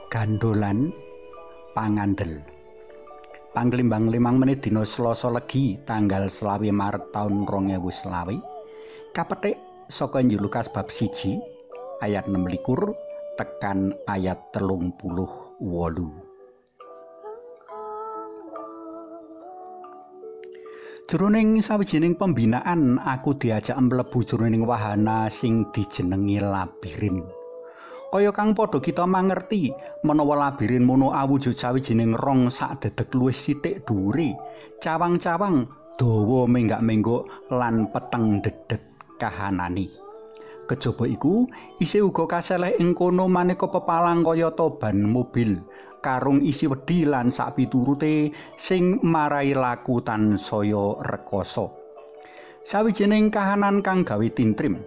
Gandolan Pangandel. Panglimbang 5 menit dina Selasa Legi tanggal 20 Maret taun 2020. Kapetik saka Injil Lukas bab 1 ayat 26 tekan ayat 38. Jroning sawijining pembinaan aku diajak mlebu jroning wahana sing dijenengi labirin. Kaya kang padha kita mangerti menawa labirin mono awujud sawijining rong sak dedeg luwih sithik dhuwure, cawang-cawang dawa menggak-menggok lan peteng dedet kahanane. Kejaba iku isih uga kaseleh ing kono maneka pepalang kaya toban mobil, karung isi wedi lan sakpiturute sing marai laku tansaya rekoso. Sawijining kahanan kang gawe tintrim.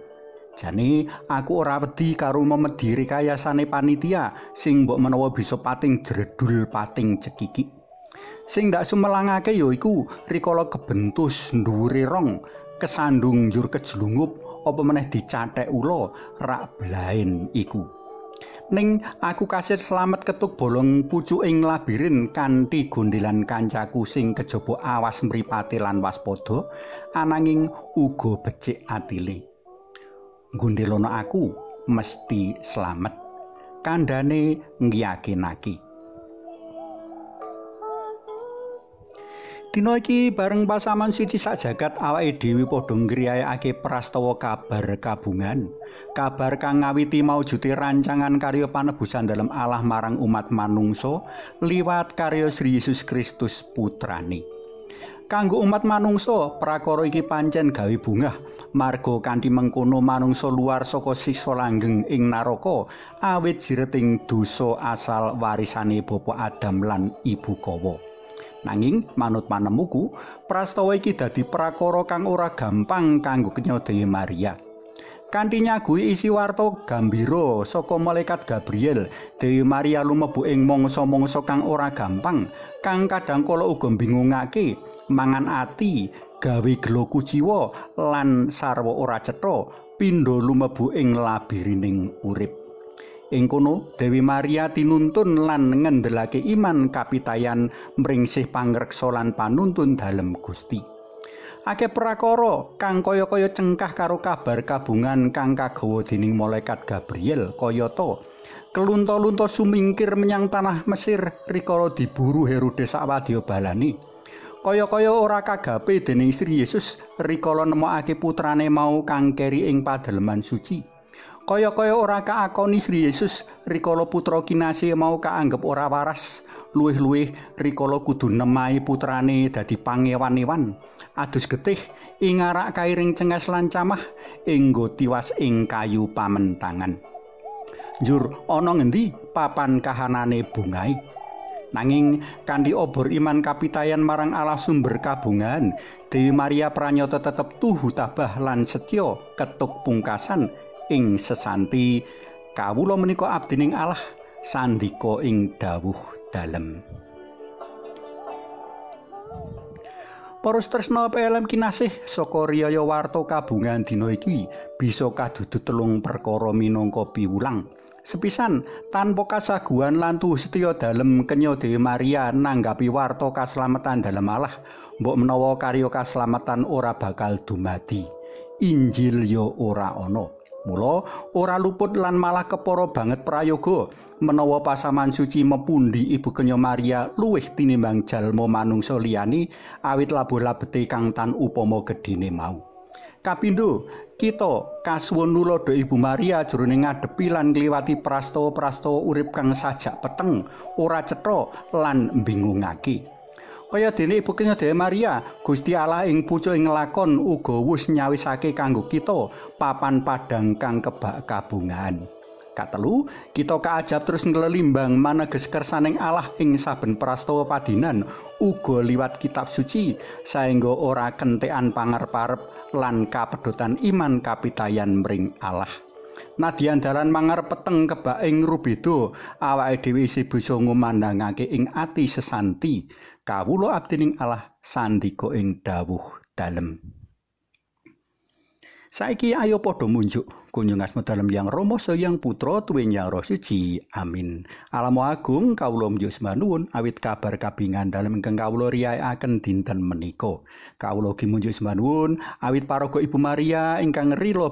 Jane aku ora wedi karo memedi rekayasane panitia sing mbok menawa bisa pating jredul pating cekikik. Sing ndak sumelangake ya iku rikala kebentus dhuwure rong, kesandung njur kejlungup apa meneh dicathek ula rak blaen iku. Ning aku kasil slamet ketuk bolong pucuk ing labirin kanthi gondelan kancaku sing kejaba awas mripate lan waspada, ananging uga becik atine. Gondelono aku mesti slamet, kandhane ngyakinake. Dina iki bareng pasaman suci sak jagat awake dhewe padha ngriyayakake prastawa kabar kabungan, kabar kang ngawiti maujude rancangan karya panebusan dalem Allah marang umat manungsa liwat karya Sri Yesus Kristus putrane. Kanggo umat manungsa, prakara iki pancen gawe bungah, marga kanthi mengkono manungsa luar saka siksa langgeng ing naraka awit jireting dosa asal warisane Bapa Adam lan Ibu Kawa. Nanging manut panemuku, prastawa iki dadi prakara kang ora gampang kanggo kenya Dewi Maria. Kanthi nyaguhi isi warta gambira saka malaikat Gabriel, Dewi Maria lumebu ing mangsa-mangsa kang ora gampang, kang kadang kala uga bingungake, mangan ati, gawe gela kuciwa lan sarwa ora cetha, pindha lumebu ing labirining urip. Ing kono Dewi Maria tinuntun lan ngendelake iman kapitayan mringsih pangreksa lan panuntun dalem Gusti. Akeh prakara kang kaya-kaya cengkah karo kabar kabungan kang kagawa dening malaikat Gabriel kayata kelunta-lunta sumingkir menyang tanah Mesir rikala diburu Herodes sawadya balane. Kaya-kaya ora kagape dening Sri Yesus rikala nemokake putrane mau kang keri ing padaleman suci. Kaya-kaya ora kaakoni Sri Yesus rikala putra kinasih mau kaanggep ora waras, luwih-luwih rikala kudu nemahi putrane dadi pangewan-ewan, adus getih ing arak kairing cenges lan camah enggo tiwas ing kayu pamentangan. Njur ana ngendi papan kahanane bungahe? Nanging kanthi obor iman kapitayan marang Allah sumber kabungan, Dewi Maria pranyata tetep tuhu tabah lan setya ketuk pungkasan ing sesanti kawula menika abdining Allah sandika ing dawuh dalem. Para tresna PLM kinasih, saka riyaya warta kabungan dina iki bisa kadudut telung perkara minangka piwulang. Sepisan, tanpa kasaguhan lan tuhu setya dalem kenya Dewi Maria nanggapi warta kaslametan dalem Allah, mbok menawa karya kaslametan ora bakal dumadi. Injil ya ora ana. Mula ora luput lan malah kepara banget prayoga menawa pasaman suci mepundi Ibu Kenya Maria luwih tinimbang jalma manungsa liyane awit labuh labete kang tan upama gedhene mau. Kapindho, kita kasuwun nuladha Ibu Maria jroning ngadepi lan ngliwati prastawa-prastawa urip kang sajak peteng, ora cetha lan mbingungake. Kaya dene Ibu Kenya Dewi Maria, Gusti Allah ing pucuk ing lakon uga wus nyawisake kanggo kita papan padhang kang kebak kabungan. Katelu, kita kaajab terus nglelimbang maneges kersaning Allah ing saben prastawa padinan uga liwat kitab suci saengga ora kentekan pangarep-arep lan kapedhotan iman kapitayan mring Allah. Nadyan dalan mangarep peteng kebak ing rubeda, awake dhewe isih bisa ngumandhangake ing ati sesanti. Kawula abdining Allah sandika ing dawuh dalem. Saiki ayo padha munjuk kunjung asma dalem Yang Rama Sang Putra tuwin Yang Roh Suci. Amin. Alamo agung kawula munjuk sembah nuwun awit kabar kabingan dalem ingkang kawula riyakaken dinten menika. Kawula ugi munjuk sembah nuwun awit paraga Ibu Maria ingkang rila